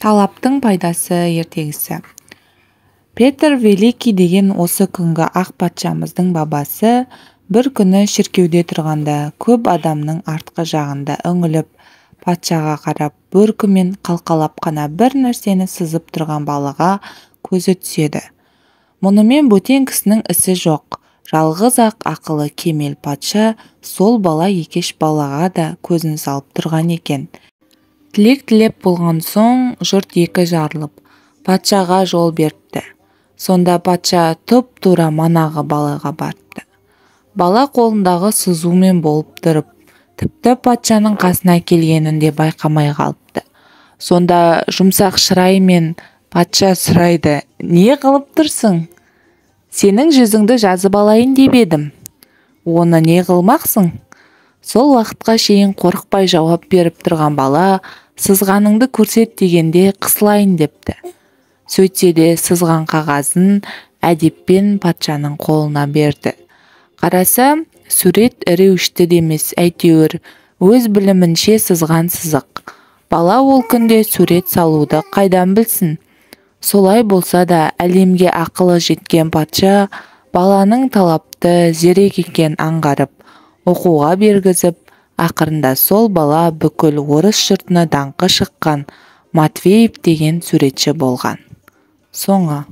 Талаптың пайдасы ертегісі. Петр Великий деген осы күнгі ақ патшамыздың бабасы бір күні шіркеуде тұрғанда көп адамның артқы жағында үңіліп, патшаға қарап, бөркімен қалқалап қана бір нәрсені сызып тұрған балаға көзі түседі. Мұнымен бөтен кісінің ісі жоқ. Жалғыз-ақ ақылы кемел патша сол бала екеш балаға да көзін салып тұрған екен. Тілек тілеп болған соң жұрт екі жарылып, патшаға жол беріпті. Сонда патша тұп-тура манағы балаға барыпты. Бала қолындағы сызумен болып тұрып, тіпті патшаның қасына келгенін де байқамай қалыпты. Сонда жұмсақ шыраймен патша сұрайды: «Не қылып тұрсың? Сенің жүзіңді жазып алайын деп едім. Оны не қылмақсың?» Сол уақытқа шейін қорықпай жауап беріп тұрған бала сызғаныңды көрсет дегенде қысылайын депті. Сөйтсе де сызған қағазын әдеппен патшаның қолына берді. Қараса, сурет іреуішті де емес, әйтеуір өз білімінше сызған сызық. Бала ол күнде сурет салуды қайдан білсін? Солай болса да әлемге ақылы жеткен патша баланың талапты, зерек екенін аңғарып, оқуға бергізіп, ақырында сол бала бүкіл орыс жұртына даңқы шыққан Матвеев деген суретші болған. Соңы.